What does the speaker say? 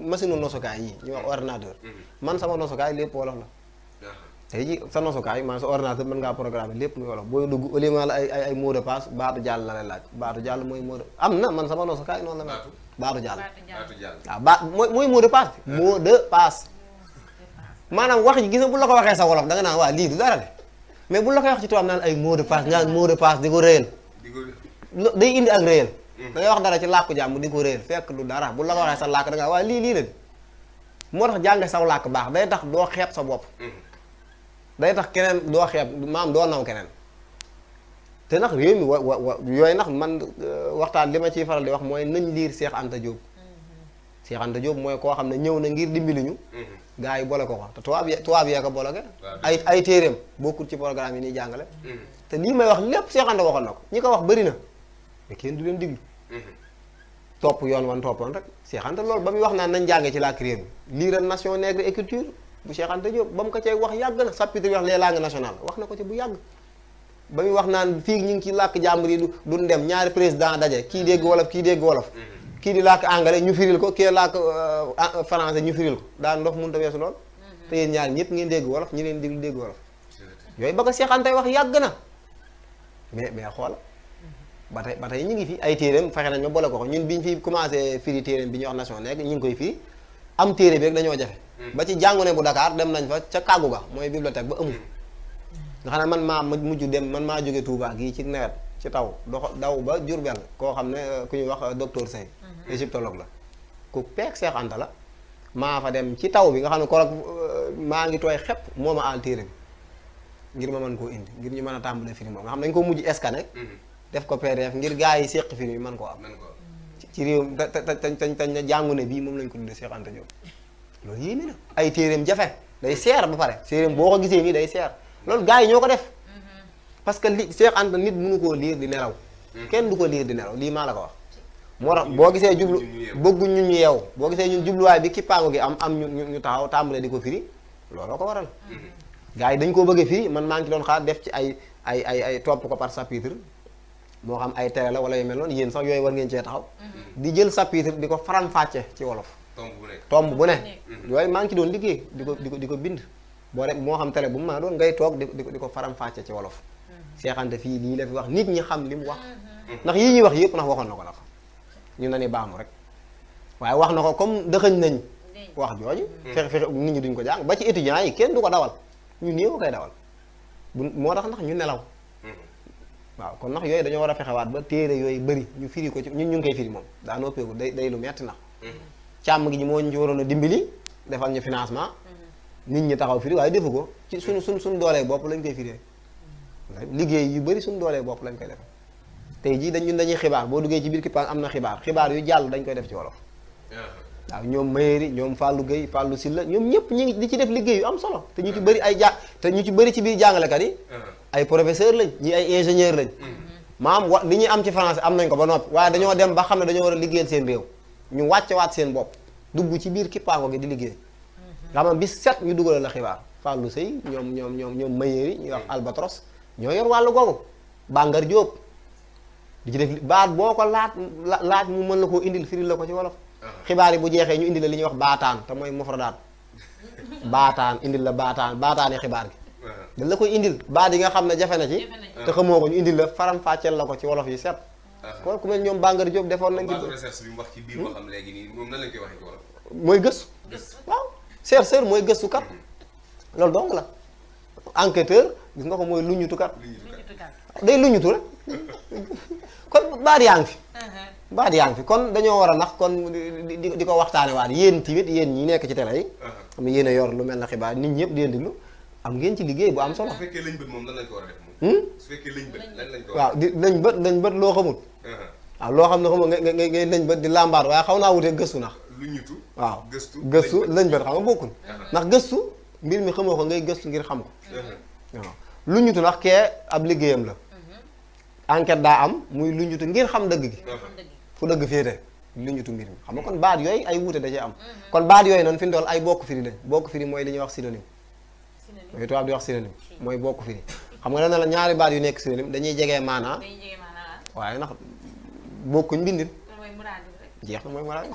machine nosukaay yi ñu wax ordinateur man sama nosukaay lépp wolof la tey ji sa nosukaay man sa ordinateur mën ngaa programmer lépp muy wolof booy dugg au lieu la ay mot de passe baatu jàll la lay laaj baatu jàll mooy mot de am na man sama nosukaay noonu la mel baatu jàll waaw mooy mot de passe mot de passe maanaam wax ji gis nga bu la ko waxee sa wolof da nga naan waa lii du dara de mais bu la koy wax ci tubaab naan ay mot de passe naan mot de passe di ko réyal day indi ak réyal da ngay wax dara ci làkku jàmm di ko réyal fekk du dara bu la ko waxee sa làkk da nga waa lii la moo tax jàng saw làkk baax day tax doo xeeb sa bopp day tax keneen doo xeeb maam doo naw keneen te nag réew mi yooyu nag man waxtaan li ma ciy faral di wax mooy nañ liir Cheikh Anta Diop Cheikh Anta Diop mooy koo xam ne ñëw na ngir dimbali ñu gars yi boole ko te tubaab yee ko boole ay téeréem bokkul ci programme yi nii jàngale te lii may wax lépp Cheikh Anta waxoon na ko ñi ko wax bëri na mais kenn du leen diglu topp yoon wan toppoon rek Cheikh Anta loolu ba muy wax naan nañ jàngee ci làkk réew mi lire nation nègre et culture bu Cheikh Anta Diop ba mu ko cay wax yàgg na chapitre wax les langues nationales wax na ko ci bu yàgg ba muy wax naan fii ñu ngi ci làkk jàmbur yi duñ dem ñaari président daje kii dégg wolof kii dégg wolof kii di làkk anglais ñu firil ko kii làkk français ñu firil ko daan ndox mënut a weesu lool te yéen ñaar ñëpp ngeen dégg wolof ñi leen déglu dégg wolof yooyu ba ko Cheikh Anta wax yàgg na mais xoola ba tey ñu ngi fi ay téeréem fexe nañ ma boole ko ñun biñ fi commencé firi téeréem bi ñuy wax nation nègre ñu ngi koy firi am téere bi rek dañoo jafe ba ci jàngune bu Dakar dem nañ fa ca kàggu ga mooy bibliothèque ba amul nga xam ne man maa mujj dem man maa jóge Touba gii ci nawet ci taw daw ba Diourbel koo xam ne ku ñuy wax docteur Sey égyptologue la ku peeg Cheikh Anta la maa fa dem ci taw bi nga xam ne korog maa ngi tooy xepp moo ma aal téere bi ngir ma mën koo indi ngir ñu mën a tàmbalee firi moom nga xam ne dañ ko mujj scanner def ko PDF ngir gars yi séq firi mën koo am ci réew tañ na jàngune bii moom lañ ko tuddee Cheikh Anta Diop loolu yéeme na ay téeréem jafe day seer ba pare téeréem boo ko gisee nii day seer loolu gars yi ñoo ko def parce que li Cheikh Anta nit mënu koo liir di nelaw kenn du ko liir di nelaw lii maa la ko wax moo tax boo gisee jublu bëggu ñun ñu yeew boo gisee ñun jubluwaay bi kippaango gi am ñu taxaw tàmbalee di ko firi looloo ko waral gars yi dañ koo bëgg a firi man maa ngi ci doon xaar def ci ay topp ko par chapitre moo xam ay télé la wala yu mel noonu yéen sax yooyu war ngeen cee taxaw di jël chapitre di ko faram-fàcce ci wolof tomb bu ne yooyu maa ngi ci doon liggéey di ko bind boo rek moo xam télé bu mu maa doon ngay toog di ko faram-fàcce ci wolof Cheikh Anta fii lii la fi wax nit ñi xam li mu wax ndax yii ñuy wax yëpp ndax waxoon na ko nag ñu na ni baamu rek waaye wax na ko comme dëxëñ nañ wax jooju fexe nit ñi duñ ko jàng ba ci étudiants yi kenn du ko dawal ñu néew koy dawal moo tax ndax ñu nelaw waaw kon ndax yooyu dañoo war a fexewaat ba téere yooyu bëri ñu firi ko ci ñun ñu ngi koy firi moom daa noppeeku day lu metti ndax càmm gi moo ñu ci waroon a dimbali defal ñu financement nit ñi taxaw firi waaye defu ko ci suñ doolee bopp lañ koy firee liggéey yu bëri suñ doolee bopp lañ koy def tey jii ñun dañuy xibaar boo duggee ci biir Kippaan am na xibaar yu jàll dañ koy def ci wolof waaw ñoom Mayeri ñoom Fallou Gueye Fallou Silla ñoom ñëpp ñu ngi di ci def liggéey yu am solo te ñu ci bëri te ñu ci bëri ci biir jàngalekat yi ay professeur lañ ñi ay ingénieur lañ maam li ñuy am ci français am nañ ko ba noppi waaye dañoo dem ba xam ne dañoo war a liggéeyal seen réew ñu wàccewaat seen bopp dugg ci biir Kippaango gi di liggéey nga xam ne bis set ñu dugalal la xibaar Fallou Sey ñoom Mayeri ñuy wax Albatros ñoo yor wàllu googu Bangar Diop di ci def baat boo ko laaj mu mën la koo indil firil la ko ci wolof xibaar yi bu jeexee ñu indil la li ñuy wax baataan te mooy mufradaat baataan indil la baataani xibaar gi dañ la koy indil baat yi nga xam ne jafe na ci te xamoo ko ñu indil la faram-fàcceel la ko ci wolof yi set kon ku mel ñoom Bangar Diop defoon nañ ci recherche bi mu wax ci biir moo xam léegi nii moom nan lañ koy waxee ci wolof mooy gëstu waaw chercheur mooy gëstukat loolu donc la enquêteur gis nga ko mooy luñutukat day luñutu rek kon baat yaa ngi fi kon dañoo war a nax kon di ko waxtaane waat yéen tamit yéen ñi nekk ci télé yi xam ne yéen a yor lu mel na xibaar nit ñëpp di leen diglu am ngeen ci liggéey bu am solo. su fekkee lañ bët moom lan lañ ko war a def moom. su fekkee lañ bët lan lañ ko war a def. waaw di lañ bët loo xamul. waaw loo xam ne xamul ngay lañ bët di làmbaat waaye xaw naa wutee gëstu nax. lu ñutu waaw gëstu lañ bët xam nga bokkul. ndax gëstu mbir mi xamoo ko ngay gëstu ngir xam ko. waaw lu ñutu ndax kee ab liggéeyam la. enquête daa am muy lu ñutu ngir xam dëgg gi. fu dëgg féete lu ñutu mbir mi xam nga kon baat yooyu ay wuute da cee am. kon baat yooyu noonu fi mu toll ay bokk firi lañ bokk firi mooy li ñuy wax synonyme. mooy tubaab di wax synonyme mooy bokk firi xam nga dana la ñaari baat yu nekk synonyme dañuy jegee maanaa waaye ndax bokkuñ bindin jeex na mooy muraad